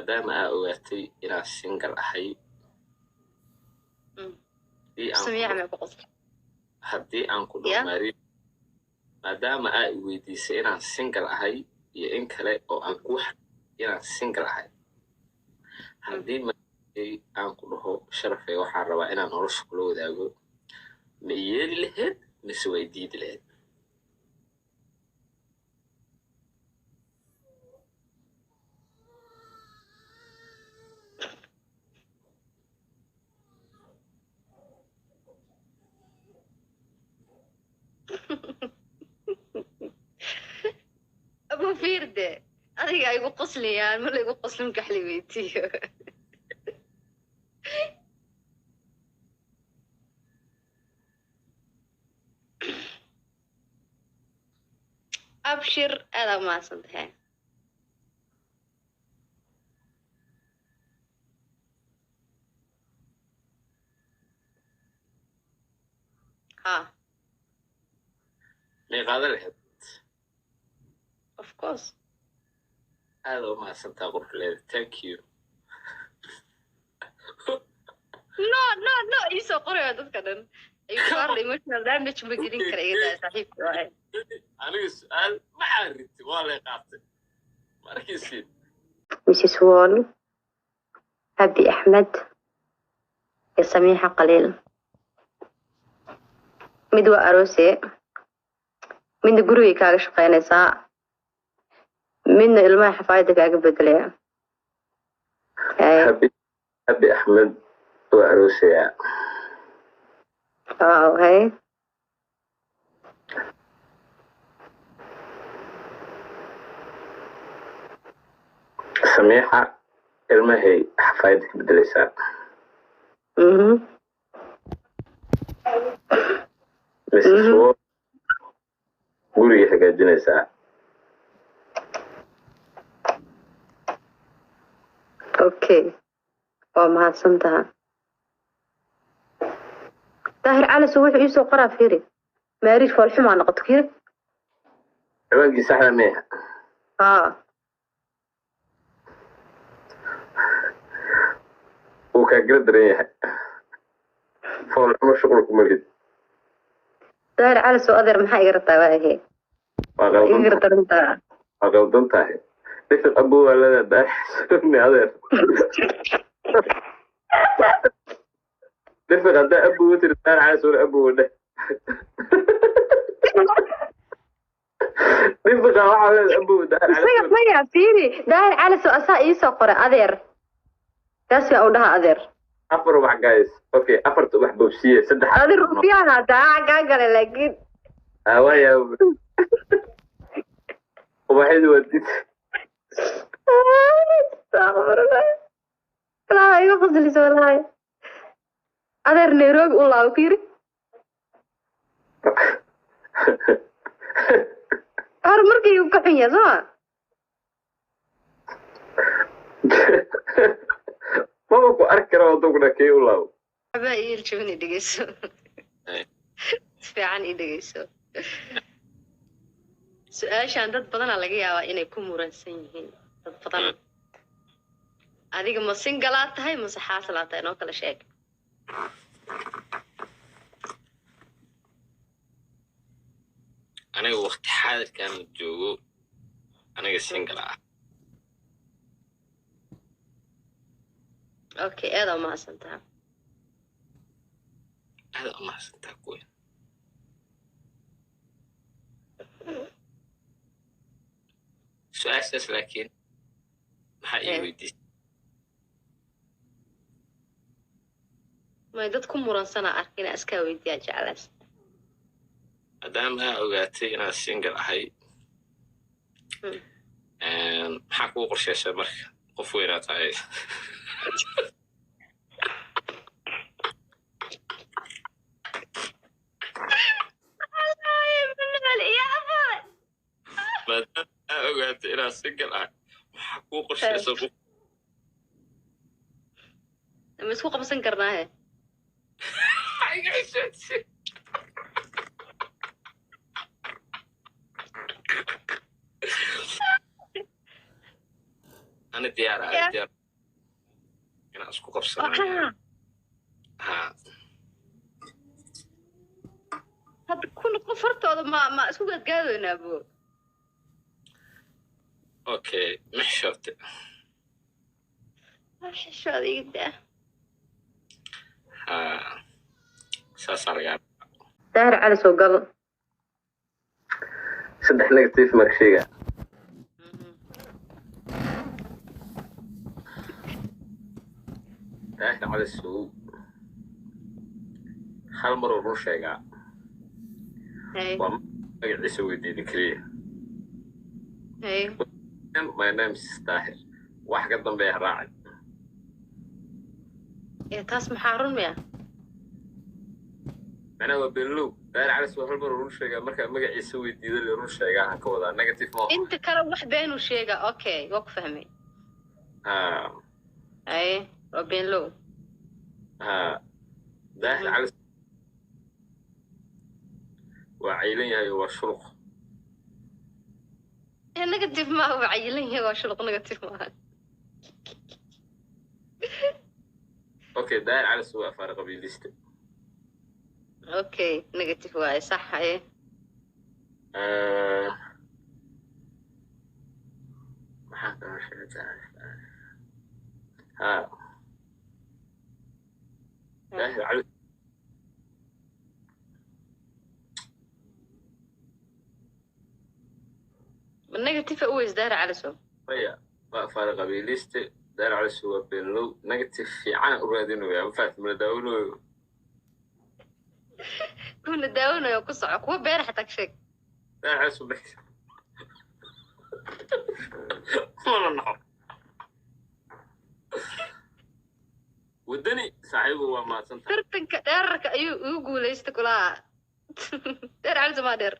Maadaama aa ogaatay inaan single ahay, haddii aan ku Samiixa may ku qosla? Haddii aan ku dhaho Ya. Maari, maadaama aa i weydiisay inaan single ahay iyo in kale oo aan ku inaan single ahay, haddii maariyey aan ku dhaho, "Sharafay, waxaan rabaa inaan nolosha kula wadaago," ma i yeeli lahayd mise way diidi lahayd? Abu fiirde, adiga ay igu qoslayaan, ma la igu qoslin kaxli weydiiyo. Abshir, aadaa umahadsan tahay. Ha. May qaadan lahayd? Of course. Aada u mahadsantaa, quruxleeda, thank you. No, no, no, iisoo qoraya dadka dhan igu emotional damage ma gelin kara, iga daa, saaxiibka waaye. Aniga su-aal maxaa riti waa lay qaatay ma arkaysiin. Mrs Wall, Abi Axmed iyo Samiixa Qaliil, mid waa aroose, midna gurigay kaaga shaqaynaysaa, midna ilmaha xafaayadda kaaga bedelaya. Haye. Habi Axmed waa aroosayaa. Wow, haye. Samiixa ilmahay xafaayadda ka bedelaysaa. Mrs Wall gurigay hagaajinaysaa. Okay, waa mahadsan taha. Daahir Calasow wuxuu iisoo qoraa, fiiri, maariij foolxumaa noqoto, fiiri. Ciwaankii saxda miya? Haa. Wuu kaa gala daran yahay, foolxumo shuqul kuma lihid. Daahir Calasow, adeer, maxaa iga rabtaa? Waa ahe. Waa iga qaldan tahay. Darantaa. Waa qaldan tahay, dhifiq abu waa leedahay daahir, adeer. Dhifiq haddaa abu tiri, Daahir Calasow abu dheh. Dhifiqa waxaa leedahay abu Daahir Isaga Calasow. Maya, fiiri, Daahir Calasow asaa iisoo qoray adeer, taas waa u dhaha adeer. Afar ubax, guys. Okay, afarta ubax boobsiye, saddex. Adi rufiyaana taa kaa gale, laakiin Waaya, ubaxyadu waa did. Astaghfirullah. Walaahi iga qoslisa, walaahi. Adeer, Nairobi u laabo ku yiri. Hor markii ka xun yahay soo ma? Maba ku arki kara hadduu ku dhakey u laabo. Waxba ii jabin, i dhegeyso, si fiican ii dhegeyso. Su-aashan dad badanaa laga yaabaa inay ku muransan yihiin, dad badan. Adiga ma single aa tahay mase xaasilaa tahay? Noo kala sheeg. Aniga waqti xaadirkan joogo, aniga single ah. Okay, aada umahadsan taha. Aada umahadsantaa kuwen. Su-aashaas laakiin maxaa ii weydiisay? May, dad ku muransanaa ark, inaa iskaa weydiiyaa jeclaas. Maadaama aa ogaatay inaan single ahay, maxaa kugu qorsheysay marka qof weynaa tahay? Maadaama aa ogaatay inaan single ahay, maxaa kugu qorsheysay qof? Ma isku qabsan karnaahe? Iga xishoodsi. Ana diyaara, ana diyaar inaan isku qabsano. Ha. Hadda 1000 qof hortooda ma isku gaadgaadoynaa bo? Okay, ma xishoobte? Xishooda iga daa. Ha, saasaa lagaa. Daahir Cali soo galo. Saddex negative marka sheega. Daahir Cali Sow hal mar oo run sheegaa. Waa magaciisa weydiida keliya. My name is Daahir, wax ka dambeeya raacay. Ee, taas maxaa run miya? Macnaha waa beenlow. Daahir Cali Sow hal mar oo run sheegaa markaa magaciisa weydiida le run sheegaa aan ka wadaa, negative ma. Inta kale wax beenuu sheegaa. Okay, waa ku fahmay. Ha. Haye, waa beenlow. Ha, Daahir Cali waa caylan yahay oo waa shuruq. Ee, negative maaha. Waa cayilan yahay, waa shuluq, negative maaha. Okay, Daahir Cali Sow waa afaara qabiilista. Okay, negative waaye, sax. Haye. Maxaa kaloo sheegtaa? Ha, Daahir Cali Negative u weys Daahir Cali Sow. Maya, waa afaara qabiiliste. Daahir Cali Sow waa beenlow. Negative fiican u raadinaya, ma fahamtay? Mala daawanayo. Kuna daawanayo, ku soco, kuwa beera xataa ka sheeg. Daahir Cali Sow mana naco wadani saaxiibu, waa mahadsantahay. Tartanka dheerarka ayuu igu guulaystay kulaha. Dheer Cali Sow maa dheer.